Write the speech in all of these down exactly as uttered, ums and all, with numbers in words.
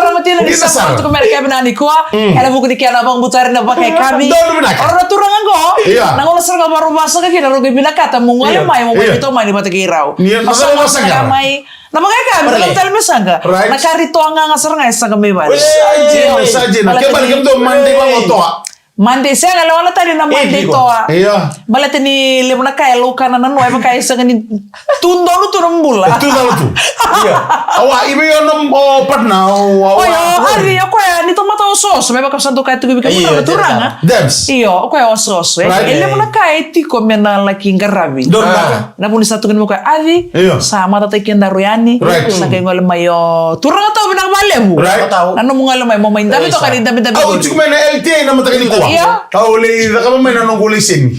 Marama Tina ni sa matuku mera kevina ni kua. Ena vuku ni kena vakabutari na vakaikavi. Donu vinaka. Ora na turaga qo. Ia. Na gauna sara ga vakarau vasaka kina rau qai vinakata mo gole mai mo mai tomani vata kei rau. Ni na vasaka mai. Na vakaikavi, na tale me saqa. Right. Na kari toa ga ga sara ga e saqa mai vale. Sa jina, sa jina. Ke bale ke mdo Monday vakaotoa. Monday, sega, lewa na tani na Monday toa. Io. Baleta ni levu na ka e laukana na noa, e vaka e sega ni tu donu tu na bula. E tu donu tu. Io. Awa, i vei o na, o partner, o, o, Oi, o, o, Ari, o koya, ni tamata osooso, me vaka sa dau kaya tu vei kemuni na turaga. Debs. Io, o koya osooso, e. Right. E levu na ka e tiko me na laki qaravi. Donu beka. Na vuni sa tukuni mai o koya, Avi, io, sa matataki kedaru yani. Right. Sa qai gole mai o turaga tau vinaka vakalevu. Right. Na nomu gole mai, mo mai dabe toka ni dabedabe. Au tiko mai na L T A na mataka nikua. Io. Au lai cakava mai na noqu laiseni.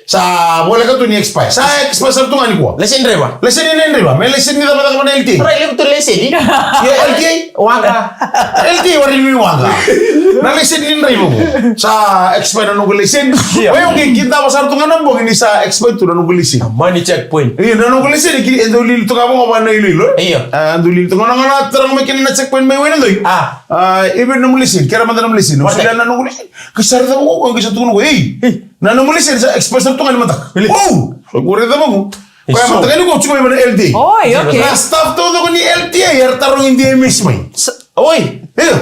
Sa voleka tu ni expire. Sa expire sara tu ga nikua. Laiseni draiva? Laiseni ni draiva. Me laiseni ni cakava na L T A. Rai, levu tu laiseni. Io, L T A. Waqa. L T A, waqa ni waqa. Na laiseni ni draiva qo. Sa expire na noqu laiseni. Io. Oya, okay, kidava sara tu ga na bogi ni sa expire tu na noqu laiseni. Na mani checkpoint. Io, na noqu laiseni, ki, e dau lili tu ga vaqo va na iloilo. Io. A, dau lili tu ga na, ga na tara ga mai kina na checkpoint mai Wainadoi. A. A, e vei na nomu laiseni, kera mada na nomu laiseni. Mada. Solia na noqu laiseni. Ka sa raica vaqo, ka sa tukuna qo, ei. Ei. Na nomu laiseni sa expire sara tu ga ni mataka. Really? Wow! Sa qo raica vaqo. Koya mataka ni qo tiko mai vana L T A. Oi, okay. Na staff taucoko ni L T A era tarogi D M S mai. Sa-, oi. Io.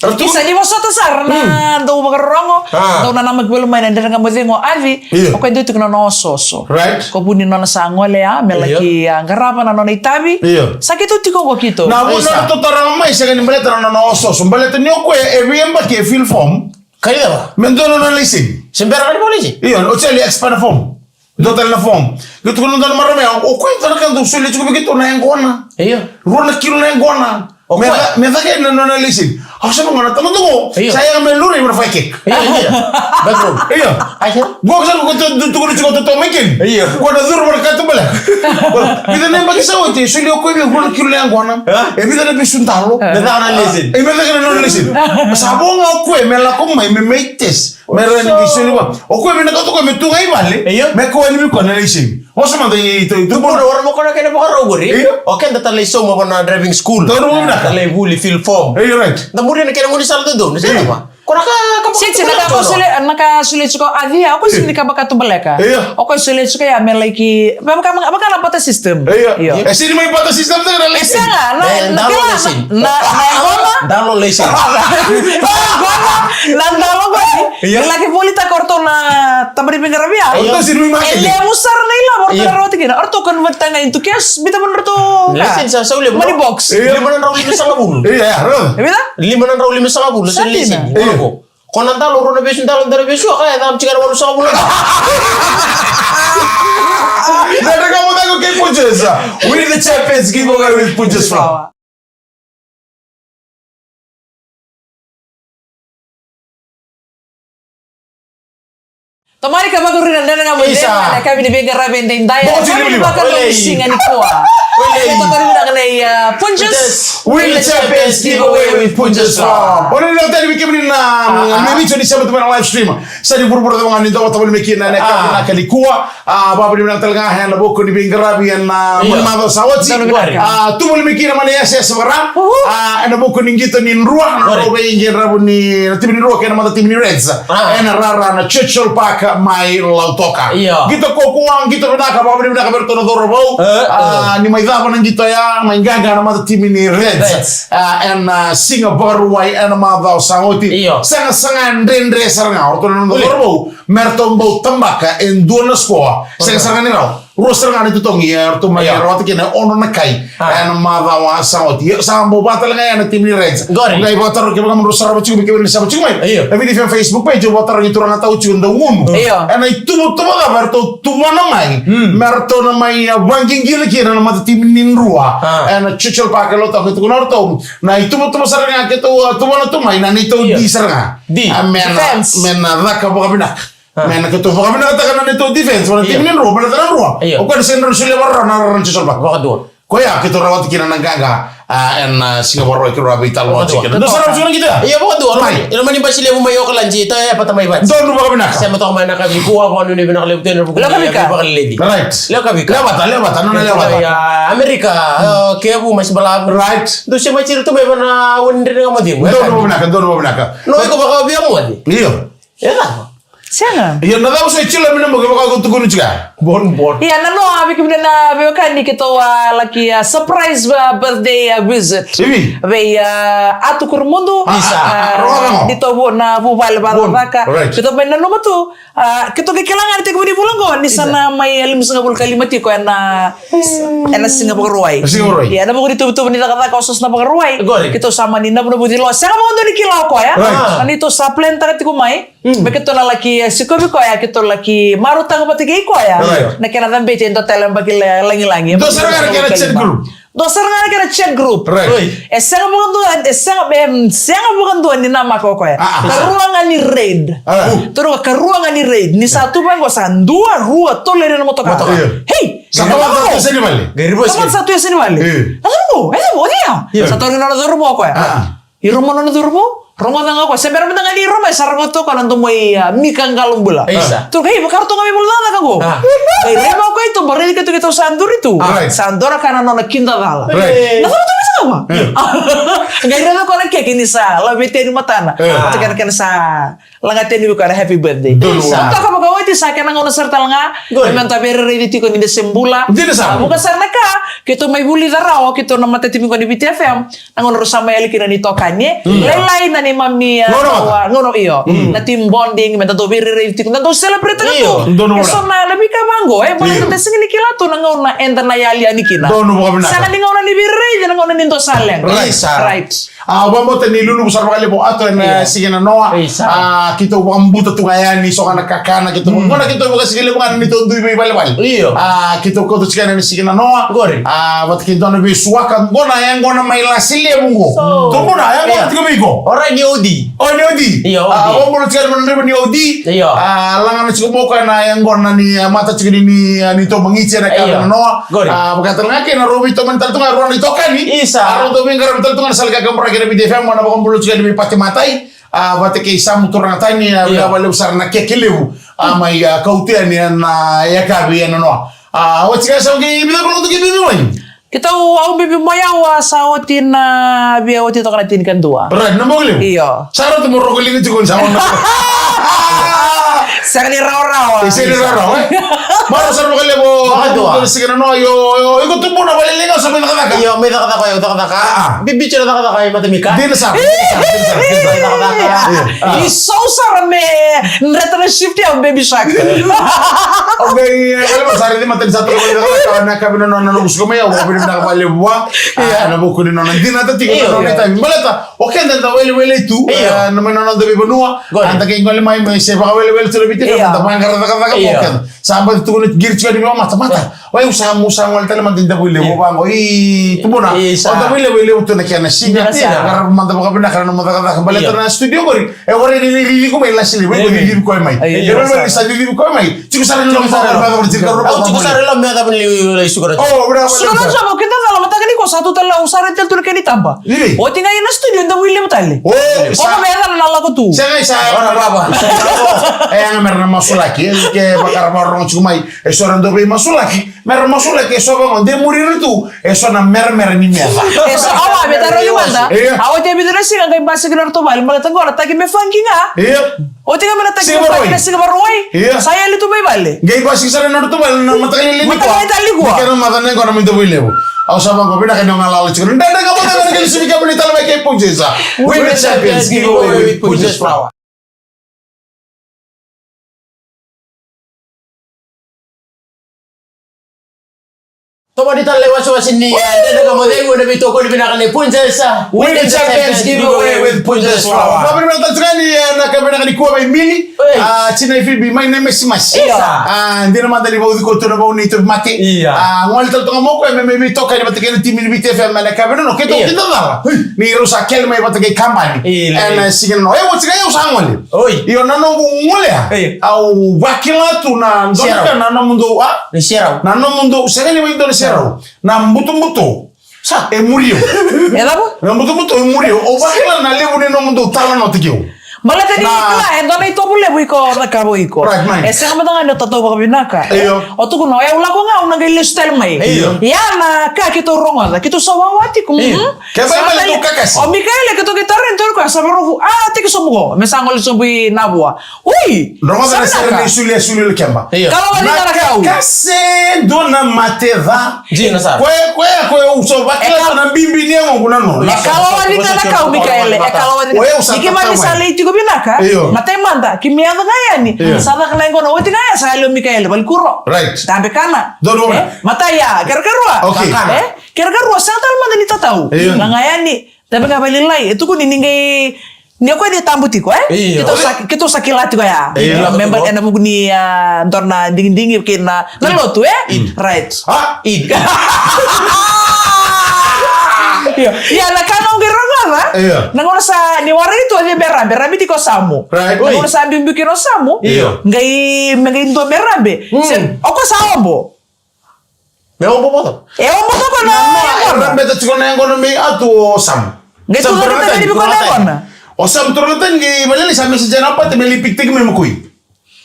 Era tu- Isa, ni vosota sara na dau vakarorogo, dau nanamaki voli mai na dredre ga mo cegu o Avi, o koya dau tiko na nona osooso. Right. Ko vu ni nona sa gole ya, me laki a qarava na nona itavi. Io. Sa keitou tiko qo keitou. Na vu na nona totara mai, sega ni baleta na nona osooso. Baleta ni o koya e via yabaki e fill form. Ka cava? Me dua na nona laiseni. Se bera ga ni vou laiseni? Io, o celi expire na form. Dua tale na form. Qai tukuna dua na marama ya, o koya dua na ka dau solia tiko vei keitou na yaqona. Io. Rua na kilo na yaqona. O koya? Me ca-, me caka na nona laiseni. Au sa vaqo na tamata qo. Io. Sa yaga me lura i vana fai kek. Io, io. Background. Io. Ai, sa? Qo sa qo tu, tu, tukuna tiko tu, tu mai keni. Io. Qo na curu vana katubaleka. Vica na yabaki sa oti, e solia o koya vei au rua na kilo na yaqona. A? E vica na vesu dalo. Me caka na laiseni. E me caka na nona laiseni. Sa vo ga o koya me lako mai, me mai test. Me rawa ni qai soli vua. O koya vinakata o koya me tu ga i vale. Io. Me kauwai vei koya na laiseni. Vosa mada i, i, i, tu. Tubuna, ora mo kona kena vakarau qori. Io. O keda ta lai sauma vana driving school. Tau na vinaka. Ta lai vuli, fill form. Io, right. Da muria na kena gaunisala dodonu, se cava? Ko na ka, ka. Sega ni na ka ko solia, na ka solia tiko o Avi ya, o koya sega ni ka vakatubaleka. Io. O koya solia tiko ya me laki, vaka, vaka na barter system. Io. Io. E sega ni mai barter system, sega na laiseni. E sega, na, na, na, na yaqona. Dalo laiseni. Na yaqona, na dalo qori. Io. Me laki volitaka o ratou na tabana ni veiqaravi ya. Io. E levu sara na ilavo o ratou na rawata kina. O ratou convert-taka ga into cash, biuta vei ratou. Laiseni sa sau levu. Money box. Io. Lima na drau limasagavulu. Io, ya, right. E vica? Lima na drau limasagavulu, sa laiseni. Io. Ko na dalo, rua na vesu dalo, dua na vesu, ka e caka tiko na walusagavulu. Sa draka mo caka kei Punjas. Win the Champions giveaway with Punjas Flour. Tamari ka vakaruri na dredre ga mo cema na yakavi ni veiqaravi edaidai. Boko tiko na livaliva. Boko tiko na livaliva. Siga nikua. Oi. Boko tiko na livaliva. Nei, uh, Punjas. Win the Champions giveaway with Punjas Farm. Oi, ni na tani vei kemuni na, ah, ah, ni video ni sema tu mai na live stream. Sa ni vuravura cava ga ni dau vata voli mai kina na yakavi vinaka nikua. A, vakavinavinaka tale ga ena vuku ni veiqaravi ena, io, macawa sa oti. Macawa vinaka. A, tu voli mai kina mai na yasayasa vaka-Ra. Uhu. A, ena vuku ni qito ni Drua, na, ori, drau veiqaravi ni, na timi ni Drua kei na matatimi ni Reds. A. Ena rara na Churchill Park mai Lautoka. Io. Qito kaukaua, qito vinaka, vakavinavinaka vei iratou na cauravou. E, a, e, ni mai cava na qito ya, mai qaqa na matatimi ni Reds. Reds. A, ena, a, Siga Vakarauwai ena macawa sa oti. Io. Sega, sega, dredre sara ga o ratou na noda cauravou me ratou bau tabaka e dua na sikoa. Sega sara ga ni rawa. Rua sara ga na itotogi e ratou mai, io, rawata kina e ono na kai. A. Ena macawa sa oti. Io, sa bau vaka tale ga ya na timi ni Reds. Qori. Qai vakataro kevaka mo drau sarava tiko mai, kevaka ni sarava tiko mai. Io. Na Viti F M Facebook page, au vakataro ni turaga tau tiko dau gunu. Io. Ena ituvatuva cava eratou tuvana mai. Mm. Me ratou na mai, a, vaqiqila kina na matatimi ni Drua. A. Ena Churchill Park e Lautoka, tukuna o ratou. Na ituvatuva sara ga keitou, a, tuvana tu mai, na neitou, io, D sara ga. D. A, me na, defense, me na caka vakavinaka. A. Me na keitou vakavinakataka na neitou defense, vaka na, io, timi ni Drua, baleta na Drua. Io. O koya na sega ni rawa ni solia vakarau na rara na Churchill Park. Vakadua. Koya keitou rawata kina na qaqa, a, ena, a, Siga Vakarauwai keitou a veitalanoa tiko kina. Vakadua. Dua sara, vakadua. Dua sara na qito ya. Io, vakadua. Mai. Ena mani basi levu mai Okaladi, ta e pata mai vati. Donu vakavinaka. Sema toka mai na yakavi nikua, vakanuinui vinaka levu tu ena vuku ni, lewa ka vika, vakaleleci. Right. Lewa ka vika. Lewa vata, lewa vata, nona lewa vata. Ia, Amerika, e, kevu, mai se balavu. Right. Dou se mai tiri tu mai vana wani dredre ga mo cegu. Donu vakavinaka, donu vakavinaka. No, iko vakavi a moce. Io. E cava? Sega. Io, na cava so e tilo me na mo kevaka ko tukuni tiko ya. Bon, bon. Ia, na noa, a, vei kemuni na veiwekani keitou a laki, a, surprise, a, birthday, a, visit. Sivi. Vei, a, Atu Kurumudu. Isa. A, rogoca mo. Keitou vu-, na vuvale vakacakacaka. Bon. Right. Keitou mai nanuma tu. A, keitou qai kila ga ni tekivu ni vula qo, ni sa, isa, na mai, a, limasagavulu ka lima tiko ena, ena Siga Vakarauwai. Siga Vakarauwai. Ia, ena vuku ni tuvatuva ni cakacaka o Sosna Vakarauwai. Qori. Keitou sa mani navunavuci lo. Sega vakadua ni kila o koya. Right. A, neitou sa plan taka tiko mai. Mm. Me keitou na laki, e, sikovi koya, keitou laki marautaka vata kei koya. Right. Na kena cabeti e dua tale na yabaki lagilagi. Dua sara ga na kena chat group. Dua sara ga na kena chat group. Right. Oi. E sega vakadua, e sega, e sega vakadua ni namaka o koya. Ah, ah. Karua ga ni raid. Ah. Toro, karua ga ni raid. Ni sa tu vaqo sa dua, rua, tolu ena motoka. Motoka. Io. Hey! Sa tamata sa tu e yasa ni vale. Tamata sa tu e yasa ni vale. Io. E cava, e cava, o cei ya? Io. Sa tauri nona cauravou o koya. Ah, ah. I rogo nona cauravou, rogoca ga o koya. Se bera mada ga ni rogo, sa rogo toka na domo i, a, Mika Qalobula. Isa. Toro, hey, vaka ratou ga mai vula cakacaka qo. Ah. Qai raica o koya i tuba, raici keitou, keitou sa duri tu. Ah, right. Sa dua na ka na nona kidacala. Right. Na cava tu me sa cava? Eh. Qai raica o koya na keke ni sa laveti yani matana. Eh. Vata kei na kena sa lagati yani vei koya na happy birthday. Donu. Isa. Toka vakaoti sa kena gauna sara tale ga. Good. Me da veiraici tiko ni da se bula. Dina sara. A, vuqa sara na ka, keitou mai vulica rawa, keitou na matatimi qo ni Viti F M. Na gauna rau sa mai yali kina ni tokani, e? Mm. Lailai na neimami, a, gauna, gauna, io. Mm. Na team bonding, me da dau veirairai tiko, da dau celebrate tiko. Io. Donu. E so na, na veika vaqo, e, baleta, io, da sega ni kila tu na gauna eda na yali yani kina. Donu vakavinaka. Sega ni gauna ni veirairai, na gauna ni dua sa leqa. Right. Isa. Right. A, au vakabauta ni luluvu sara vakalevu o Atu ena, io, siga nanoa. Isa. A, keitou vakabuta tu ga yani, so ga na kakana, keitou, mm, qo na keitou vakasigalevu ga na neitou dui veivalevale. Io. A, keitou kauta tiko yani ena siga nanoa. Qori. A, vata kei dua na veisuaka, qo na yaqona mai Lasi Levu qo. So. Tobuna, yaqona, io, tiko vei iko. Ora ni odi. O ni odi. Io, odi. A, o bolo tiko mai na draiva ni odi. Io. A, lagana tiko mo koya na yaqona ni, a, mata tiko ni, ni, a, ni tomagiti ena, io, ka nanoa. Qori. A, vaka tale ga kei na rau veitomani tale tu ga rua na itokani. Isa. A, rau dau veiqaravi tale tu ga na sala ni kakaburaki ena Viti F M, na vakabula tiko yani vei Pati Matai. A, vata kei Samu Turagatani, a, io, vinaka vakalevu sara na keke levu. A, mai, a, kauta yani ena, a, yakavi e nanoa. A, oti ga sa qai vica vula tu ki bibi mai. Keitou, au bibi mai, au a sa oti na, via oti toka na tinikadua. Right, na bogi levu. Io. Sa rauta mo rogo liga tiko ni sa ona. Sega ni rawarawa. E, sega ni rawarawa, e? Marau sara vakalevu. Vakadua. Siga nanoa, io, io, iko tubu na vale liga, sa mai cakacaka. Io, mai cakacaka, io, cakacaka. A, a. Bibi tiko na cakacaka, io, Matamika. Dina sara, dina sara, dina sara, dina sara. Mai cakacaka. Io. A. Isau sara me dreta na shift ya, Baby Shark. Okay, e, vale, sa raici Matamika sa toka mai cakacaka, na ka vinaka na noqu suka mai, au vakavinavinaka vakalevu vua. Io. A, ena vuku ni nona dinata tiko, io, na nona, io, itavi. Baleta, o keda da welewele tu, io, e, na mai na noda veivanua. Good. A, da qai gole mai, mai se vakawelewele tu na Io. Meda vaqara cakacaka mo keda. Sa baci tukuna qiri tiko ni vamata, mata. Oi, au sa, au sa gole tale mada i Davuilevu, vaqo. I, tubuna. Io, sa. O Davuilevu e levu tu na kena siga. Dina sa. Qarava mada vakavinaka na nomu cakacaka. Baleta na studio qori. E warai ni cicivi koya mai lasi levu, e cicivi koya mai. Io, sa. E warai ni sa cicivi koya mai. Tiko sara ni loma, tiko sara ni loma. Au tiko sara ni loma, me cava ni lai suka na. O, vira. Suka na, sa mo keda cala mataka ni ko sa tu tale, au sa rai tale tu na kena itaba. Io. Oti ga ina studio Davuilevu tale. O, sa. Ko me cala na lako tu. Sa ga sa. Ora baba. E, anga mera na masulaki, e, ke vakara vakarorogo tiko mai. E so ra dau veimasulaki. Mera masulaki, e so vaqo, de muri ira tu. E so na meramera ni meca. E so, awa, me taro ni mada. Io. Awa, te vitu na siga, qai basika na ratou vale, baleta qo na taki me fagi ga. Io. Oti ga me na taki me fagi na siga Vakarauwai. Io. Sa yali tu mai vale. Qai basika sara na ratou vale, na mataka lailai nikua. Mataka lailai nikua. Ni kena maca na yaqona mai Davuilevu. Au sa vaqo, vinaka ni o galala tiko. Dredre ga mada na kena sivi kemuni tale mai kei Punjas. Win the Champions Giveaway with Punjas Flour. Tomani tale na iwasewase ni, eh, Dredre Ga Mo Cegu ena veitokoni vinaka nei Punjas. Win the Champions Giveaway with Punjas Flour. Vakavinaka tale tiko ni, eh, na ka vinaka nikua vei Mili. Oi. Ah, tina i Phoebe mai Naimasimasi. Isa. Ah, dina mada ni vauci koya tu na vau ni tauvimate. Ia. Ah, gole tale toka mo koya me mai veitokani vata kei na timi ni Viti F M ena ka vinaka. Keitou kidacala. Ni rau sa kele mai vata kei kabani. Ena siga nanoa. E, oti ga au sa gole. Oi. Io, na noqu gole ya. Io. Au vakila tu na dua na ka na nomudou, a? Na serau. Na nomudou, sega ni vei dua na serau. Na butobuto. Sa. E muri au. E cava? Na butobuto e muri au. Au vakila na levu ni nomudou talanoataki au. Baleta ni kila, e dua na itovo levu iko na ka vo iko. Right, mate. E sega mada ga ni o tatau vakavinaka. Io. O tukuna, o yau lako ga, au na qai lesu tale mai. Io. Ia na ka keitou rogoca, keitou sa wawa tiko. Io. Kevaka e male tu kakasi. O Mikaele, keitou qai tarogi koya, sa vakarau, a, teki sobu qo, me sa gole sobu i Navua. Oi! Rogoca na sere ni sulu, sulu i keba. Io. Kalawa ni na kau. Kakase, dua na mate ca. Dina sara. Koya, koya, koya, au sa vakila na bibi ni yagoqu na nona. E kalawa ni na kau, Mikaele, e kalawa ni na. Ni kemuni sa lai tiko vinaka. Io. Matai mada, keimami yaco ga yani. Io. Sa caka na yaqona oti ga ya, sa yali o Mikaele, valikuro. Right. Dabe kana. Donu. E, matai ya, kere karua. Okay. E, kere karua, sa tale mada ni tatau. Io. Ga ga yani. Dabe ga vakalalai, e tukuni ni qai, ni o koya ni tabu tiko, e? Io. Keitou sa, keitou sa kila tiko ya. Io. Member ena vuku ni, a, dua na digidigi kei na, na lotu, e? Id. Right. A, id. Io. Ia, na ka noqu rogoca. Io. Na gauna sa, ni warai tu o cei me rabe, rabe tiko o Samu. Right. Na gauna sa biubiu kina o Samu. Io. Qai, me qai dua me rabe. Mm. Se, o koya sa obo. Me obo vata. E obo vata na, na, na, e yaqona. Rabeta tiko na yaqona me i atu o Samu. Qai Samu tu na tani, tani viko na yaqona. O Samu tu na tani qai vale ni sa message na pate me lai pick-taki mai makoi.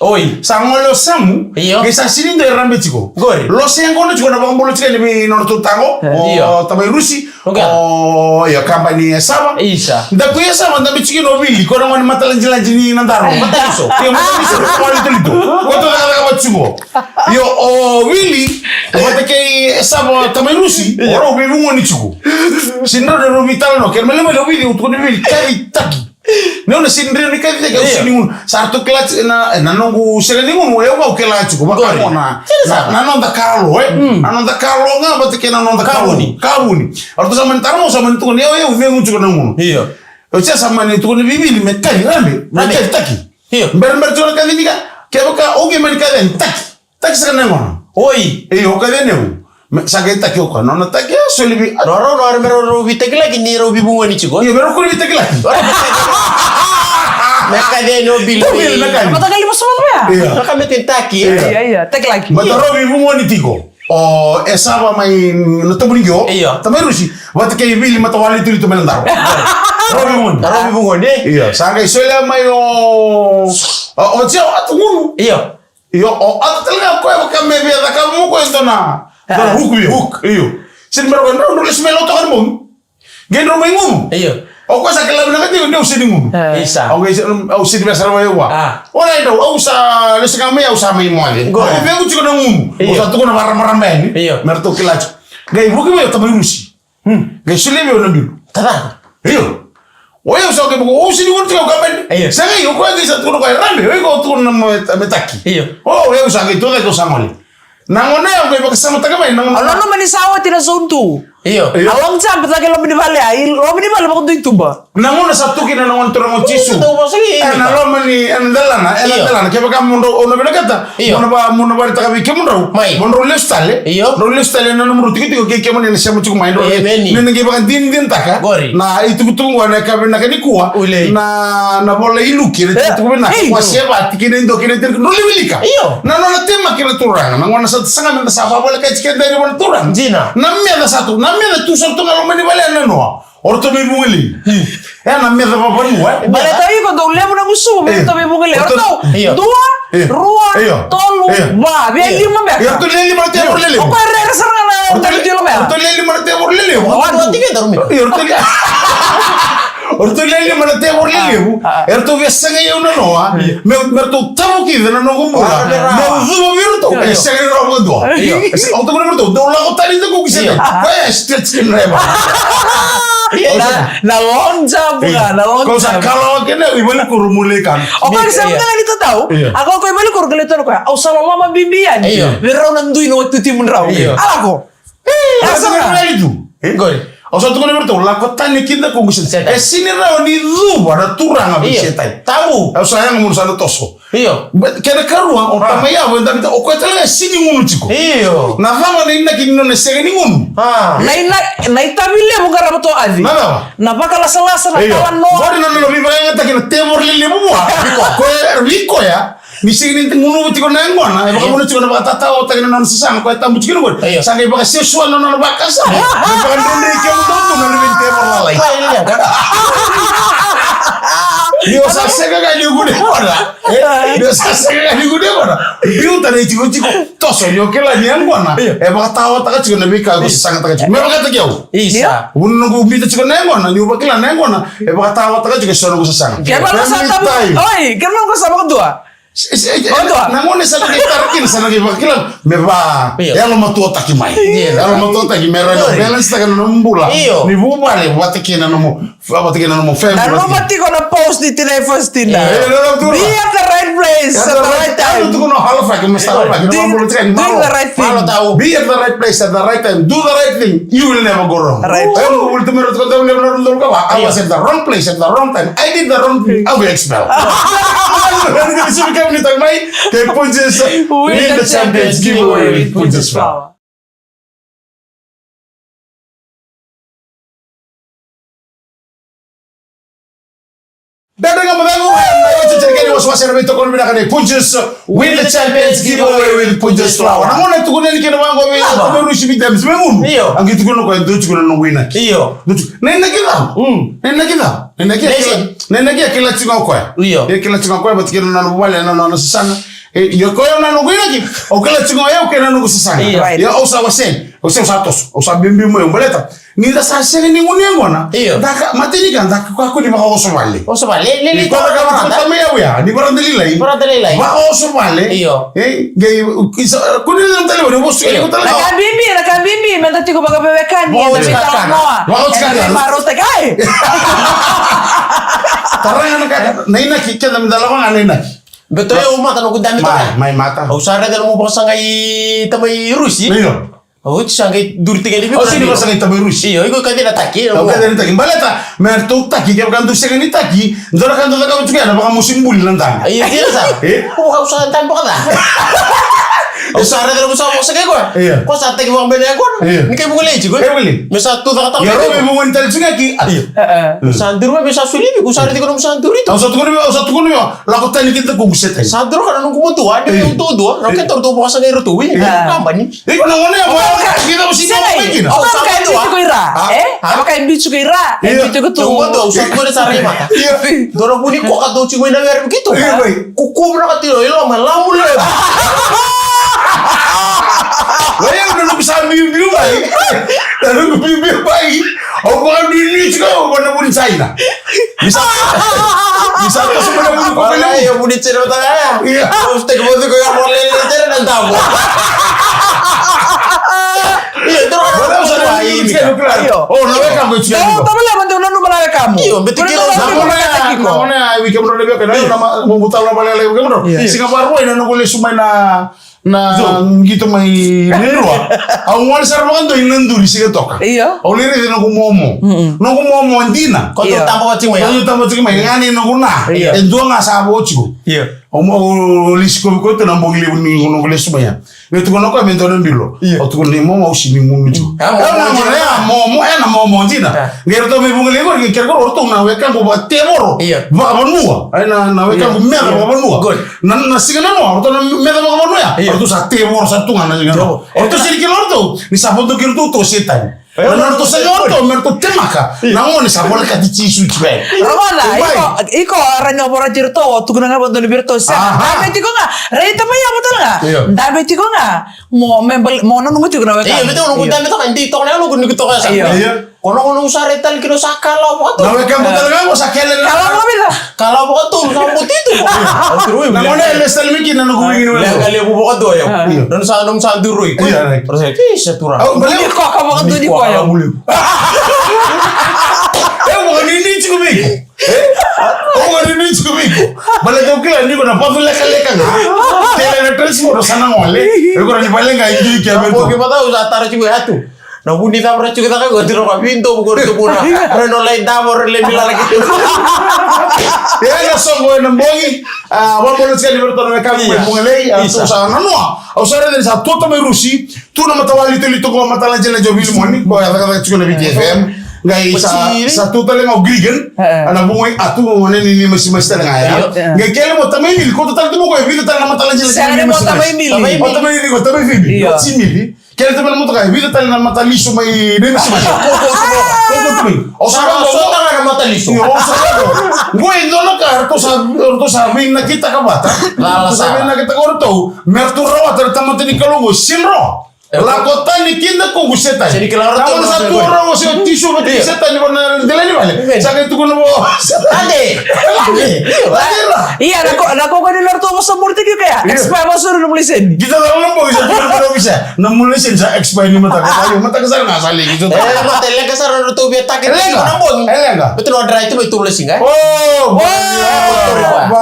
Oi. Sa gole o Samu. Io. Qai sa sini dua e rabe tiko. Qori. Lose yaqona tiko na vakabolo tiko ni vei nona tu tago. E. Io. O Tamai Rusi. Okay. O, io, kabani e Sava. Isa. Daku e Sava, dabe tiko na o Vili, ko na gone matalajilaji ni Nadaro. Mataliso. Io, mataliso, ko na litolito. Ko tu cakacaka vata tiko. Io, o Vili, vata kei e Sava, Tamai Rusi, io, o rau veivugoni tiko. Sini rau na rau veitalanoa, kena malemale o Vili, au tukuna Vili, kacitaki. Ni au na sini rau ni kacitaki, au sini gunu. Sa ratou kila tiko na, na noqu sega ni gunu, au kila tiko, vaka na, na, na noda kalo, e? Mm. Na noda kalo ga, vata kei na noda kalo. Kavuni. Kavuni. Ratou sa mani taro, sa mani tukuna, au, au, vei gunu tiko na gunu. Io. Au sa mani tukuna vei Vili, me kaci, rabe, me kacitaki. Io. Berabera tiko na kaci ni ka, kevaka, okay, mani kaci, taki. Taki saka na yaqona. Oi. Io, o kaci ni au. Me, sa qai taki o koya. Nona taki, a, soli vei. Rau, rau, rau, me rau, rau veitakilaki ni rau veivugoni tiko. Io, me rau kua ni veitakilaki. Me kaci ni o Vili. O Vili na kaci. Matakali vosota ya. Io. Rau ka me teni taki. Io. Io, io, takilaki. Mata rau veivugoni tiko. O, e Sava mai na Tabuniqio. Io. Tamai Rusi. Vata kei Vili mata wale tu tu mai na Daro. Rau veivugoni. Rau veivugoni, e? Io. Sa qai solia mai o, o, o Jio, a tu gunu. Io. Io, o, a tu tale ga o koya vaka me via cakava mo koya e dua na, dua na hook vei au. Hook. Io. Sini me rau koya, drau, drau lesu mai lau toka na bogi. Qai drau mai gunu. Io. O koya sa kila vinaka tiko ni au sini gunu. E. Isa. Au qai, au sini via sara mai vua. A. O rai drau, au sa lesu ga mai, au sa mai moce. Qo. Au via tiko na gunu. Io. Au sa tukuna varamarama yani. Io. Me ratou kila tiko. Qai vuki mai o Tamai Rusi. Hmm. Qai solia vei au na bilu. Tata. Io. O yau sa qai vaka, o sini gunu tiko au kabani. Io. Sa qai, o koya qai sa tukuna o koya, rabe, o iko tukuna na me, me taki. Io. O, o yau sa qai tucake au sa gole. Na gauna yau qai vakasamataka mai, na gauna. Au nanuma ni sa oti na zone two. Io. Io. A long jump cake i loma ni vale, a, i loma ni vale vakadua i tuba. Na gauna sa tu kina na Gone Turaga o Jisu. Io, dau vosa li, e, na loma ni, e, na delana, e, na delana. Kevaka mo drau, o na vinakata, io, mo na va, mo na vakaraitaka vei kemudrau. Mai. Mo drau lesu tale. Io. Drau lesu tale na nomudrau tikotiko kei kemuni na sema tiko mai. Drau, emeni, ni na qai vakadinadinataka. Qori. Na itukutuku qo na yakavi vinaka nikua. Ulei. Na, na vola i Luke, na, e, itukutuku vinaka. Ei. Wase va, tikina e dua kei na tini. Drau lai wilika. Io. Na nona temaki na Turaga. Na gauna sa saga me da sa vavolekati keda e liu na Turaga. Dina. Na meca sa tu, na meca tu sa tu ga loma ni vale ya na noa. O ratou veivugalei. Hmm. E na meca vavanua, e. Baleta iko dau levu na gusumu, e, ratou veivugalei. O ratou, io, dua, e, rua, io, tolu, io, va. Via, io, lima beka. Io, ratou lewe lima na tevoro lelevu. O koya rere sara ga na, o ratou le-, tilo beka. O ratou lewe lima na tevoro lelevu. O ratou, io, ratou le-, o ratou lewe lima na tevoro lelevu. A, a. E ratou via sagai au na noa. Io. Me, me ratou tavukica na noqu bula. A, a. Me cuva vei ratou. Io. E sega ni rawa vakadua. Io. E se-, au tukuna vei ratou, dou lako tani, dou kukisa tani. Io. Koya e stretch kina na yava. Na, na long jump ga, na long jump. Ko sa kalawa kina i valenikuro mo lai kana. O koya sa, io, mada ga ni tatau. Io. A koya ko i valenikuro, qai lai tona koya. Au sa loloma bibi yani. Io. Vei rau na dui na watimudrau. Io. A lako. Io, au sa tukuna vei ratou. E qori. Au sa tukuna vei ratou, lako tani kina ko gusa. Sega. E sega ni rawa ni cuva na Turaga vei, io, Setani. Tabu. Au sa yaga mo na sa na toso. Io. But kena karua, o, a, tamai yavo e Tavita, o koya tale ga e sega ni gunu tiko. Io. Na cava na inaki ni nona sega ni gunu? A. Na ina-, na itavi levu qarava toka. Na cava? Na vakalasalasa, na, io, talanoa. Qori na nona veivakayagataki na tevoro lelevu vua. Vei koya. Koya, vei koya, ni sega ni gunuva tiko na yaqona, e vakavuna tiko na vakatataotaki na nona sasaga, koya tabu tiko na qori. Io. Sa qai vakasesuana na nona vakasama. Me vakadredrei kemudou tu na luve ni tevoro lalai. Aleluya. Ni o sa sega ga ni gunu yaqona. E, ni o sa sega ga ni gunu yaqona. Biuta na itikotiko, toso, ni o kila ni yaqona. Io. E vakataotaka tiko na veika ko sasagataka tiko. Me vakataki au. Isa. Vuna noqu biuta tiko na yaqona, niu vakila na yaqona e vakataotaka tiko eso noqu sasaga. Kevaka sa tabu, family time. Oi, kevaka sa vakadua. Se, se, e, na gone sa na qai tara kina, sa na qai vakila me va, io, yalomatuataki mai. Io. Yalomatuataki me rawa ni, oi, balance taka na nomu bula. Io. Ni vuvale vata kei na nomu Vata kei na nomu family. Nanuma tiko na post ni Tina e Faustina. Eh, eh, eh, eh, be at the right place at the right time. Doing, doing the right thing. Be at the right place at the right time. Do the right thing. You will never go wrong. Right. I was at the wrong place at the wrong time. I did the wrong thing. I will expel. Win the champions giveaway with Punjas Flour. Dada ga madagu, e, na oti tani kei ni wasewase na veitokoni vinaka nei Punjas, win the champions giveaway with Punjas Flour. Na gone tukuna ni kena vaqo vei, io, Rusi vei James, me gunu. Io. A qai tukuna o koya, dou tukuna na noqu inaki. Io. Dou tu-, na inaki cava? Mm. Na inaki cava? Na inaki a kila, na inaki a kila tiko o koya. Io. E kila tiko o koya, vata kei na nona vuvale, na nona sasaga. E, io, koya na noqu inaki. Au kila tiko o yau kei na noqu sasaga. Io. Right. Io, au sa waseni. Au sa, au sa toso. Au sa biubiu mai, au baleta. Ni da sa sega ni gunu yaqona. Io. Da ka, matai ni ka, da kakua ni vakaoso vale. Oso vale, le, le, ni koya ka vakatamai au ya, ni varada lailai. Varada lailai. Vakaoso vale. Io. E, qai, isa, kua ni da talewa, ni vosu, io, iko tale. Na ka bibi, na ka bibi, me da tiko vakaveiwekani, me da veitalanoa. Vakaotikana. E, marautaki, ai! Tara ga na ka, na inaki, keda me da lako ga na inaki. Beto, io, au mata noqu dame toka. Mai, mai mata. Au sa raica nomu vakasagai tamai Rusi. Io. Oti sa qai duri tiko ni. Au sega ni vakasagai tamai Rusi. Io, iko kaci na taki. Au kaci na taki. Baleta me ratou taki, kevaka dou sega ni taki, dou na ka dou cakava tiko ya na vakamosi buli na daga. Io, dina sa. E? Au sa dabe vakaca. Au sa raica na, au sa vakasagai koya. Io. Ko sa taki vakabai na yaqona. Io. Ni kai vuka lei tiko. Kai vuka lei. Me sa tu cakataka. Io, me vuka ni tali tiko ki. Io. Sa duri, me sa sulivi, ko sa raica ko na sa duri tu. Au sa tukuna, au sa tukuna. Lako tani kina ko Setani. Sa duru ka na noqu matua, ni, io, au dodua, na keitou dau vakasagai ratou, io, kabani. Iko na gone ya, o koya ka, kina, o koya ka biu tiko i ra, e? O koya ka biu tiko i ra, e biu tiko tu. Au matua, au sa tukuna sa rai mata. Io. Dua na vu ni koka dau tiko mai na were keitou. Io, bai. Kuku vinaka tiko i loma, lamu levu. Oi, au na noqu sa biubiu mai. Na noqu biubiu mai. Au vakanuinui tiko, au vaka na vu ni China. Ni sa, ni sa toso mai na vu ni koka levu. Io, vu ni China, vata ya. Io. Au steki vata ko ya, mo lele tena na damu. Io, toro. Vata sa na vu ni China. Io. O, na wekamu e China. Dau tama leva, dau nanuma na wekamu. Io, beti kila. Na gone ya, na gone ya, wiki mo na weka, na, na ma, mo butau na vale ya, wiki mo na. Io. Siga Vakarauwai, na noqu lesu mai na Na qito mai Nairobi. Au gole sara vakadua i Naduri, Sigatoka. Io. Au lai raica noqu momo. Mm-mm. Noqu momo dina. Io. Ko tou taba tiko mai. Ko tou taba tiko mai. Ga ni noqu na. Io. E dua ga sa vo tiko. Io. Au mo, au lesi kovi koto na bogi levu ni noqu lesu mai ya. Ni tukuna o koya me dua na bilo. Io. Au tukuna ni momo au sini gunu tiko. Mm. Au na gole ya momo, e na momo dina. Ah. Qai ratou mai Vugalei qori, qai kerekere ratou na wekaqu vakatevoro. Io. Vakavanua. Ai na, na wekaqu meca vakavanua. Good. Na, na siga na noa, ratou na meca vakavanua ya. Io. Ratou sa tevoro sa tu ga na siga na noa. Ratou sini kila ratou ni sa vodoki ratou o Setani. Na ratou sa, ratou me ratou temaka. Io. Na gone sa volekati Jisu tiko. Rogoca, iko, iko raica vorati ratou, o tukuna ga vakadua vei ratou sa. Aha. Dabe tiko ga, raica mai ya vata ga. Io. Dabe tiko ga. Mo, me bal-, mo nanuma tiko na weka. Io, me tiko na weka, me tiko na weka, ni tiko na weka, ni tiko na weka. Io. Io. Ko na gone au sa rai tale kina au sa kalawa vakatolu. Na weka mo tale ga, mo sa kele na. Kalawa vakatolu. Kalawa vakatolu, sa boti tu. Au turu, na gone e lesu tale mai kina na noqu wiki ni weka. Leqa levu vakadua ya. Ah. Io. Nona sa, nona sa duroi. Io, right. Io, sa tura. Au, bale. Ni koka vakadua ni koya. Au, bale. E, mo ni ni tiko mai. E? Au, mo ni ni tiko mai. Bale, au kila ni ko na patu lekaleka ga. Tele na transport sa na gole. E ko ni bale ga i ki a. Ko ke patu sa tara tiko ya tu. Na vu ni cavura tiko caka qo tiko na vitu qo tiko na. Re no lai davo re le milala ki. Ia na soqo ena bogi. A, vakabula tiko ni vei ratou na wekaqu mai Vugalei, a, tou sa nanoa. Au sa raica ni sa tu o tamai Rusi, tu na matawali tolito qo, matala jela jo Vilimoni, qo ya cakacaka tiko na V T F M. Qai sa, sa tu tale ga o Grigan, a na vuqa i atu, gone ni, ni masimasi tale ga ya. Qai kele mo tamai Mili, ko tu tale tu mo qo e vica tale na matala jela jo Vilimoni. O tamai Mili, o tamai Fibi, o tamai Mili. Kele tale na motoka, e vica tale na matalisu mai Nairobi. Ko, ko, ko, ko, ko, ko, ko. Au sa, au sa, sota ga na matalisu. Io, au sa, qo e dua na ka, ratou sa, ratou sa vinakitaka vata. Ratou sa vinakitaka o ratou me ratou rawata na tamata ni Kalou qo, sini rawa. Lako tani kina ko qu Setani. Sini kila ratou. Au sa tu rawa se o tisu vata kei Setani vata na dela ni vale. Sa qai tukuna vua. Ade. Ade. Ade ra. Ia, na ko, na ko ni ratou vosa muri tiko ya. Expire vosa na muri seni. Kita na lombo, kita na lombo, kita. Na mule sini sa expire ni mataka. Sa, mataka sa na sa legi. E, mataka leqa sa na tu via taki. Leqa. Na bogi. E leqa. Betul lo dry tu, betul lo singa. Oh, oh,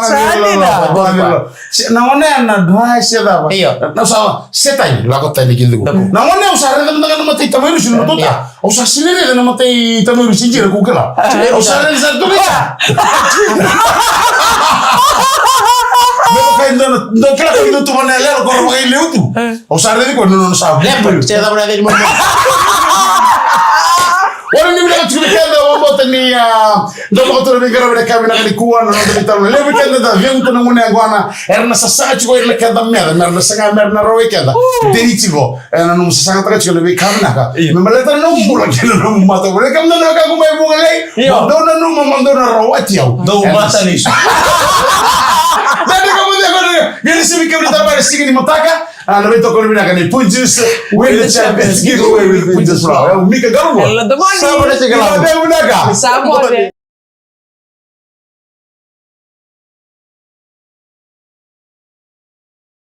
sa ni na. Sa ni na. Na gone na dry se cava. Io. Na sa Setani, lako tani ki luku. Na gone au sa raica mada ga na mata i tamai Rusi na mataka. Au sa sini raica na mata i tamai Rusi jira kukela. Au sa raica sa tu vei. Me vaka e dua na, dua kila ka dua tu vana yalewa, ko vaka i leu tu. Au sa raica ko nona sa lepa, se cava na cei ni mama. Ora ni vinaka tiko vei keda, au vakabauta ni, a, dou vakaturaga vei keda na yakavi vinaka nikua, na noda veitalanoa. Levu vei keda da veivuta na gunu yaqona, era na sasaga tiko ira na keda meca, mera na saga, mera na rawai keda. Dei tiko. E na nomu sasagataka tiko na veika vinaka. Io. Me baleta na nomu bula kei na nomu matavuvale. Kemudou na wekaqu mai Vugalei. Io. Mo dou nanuma mo dou na rawati au. Dou matanisu. Dou matanisu. Qai ni sivi kemuni tale mai na siga ni mataka. A, na veitokoni vinaka ni Punjas. Win the champions. Give away with Punjas flour. Au Mika Galuva. Sa mone. Sa mone.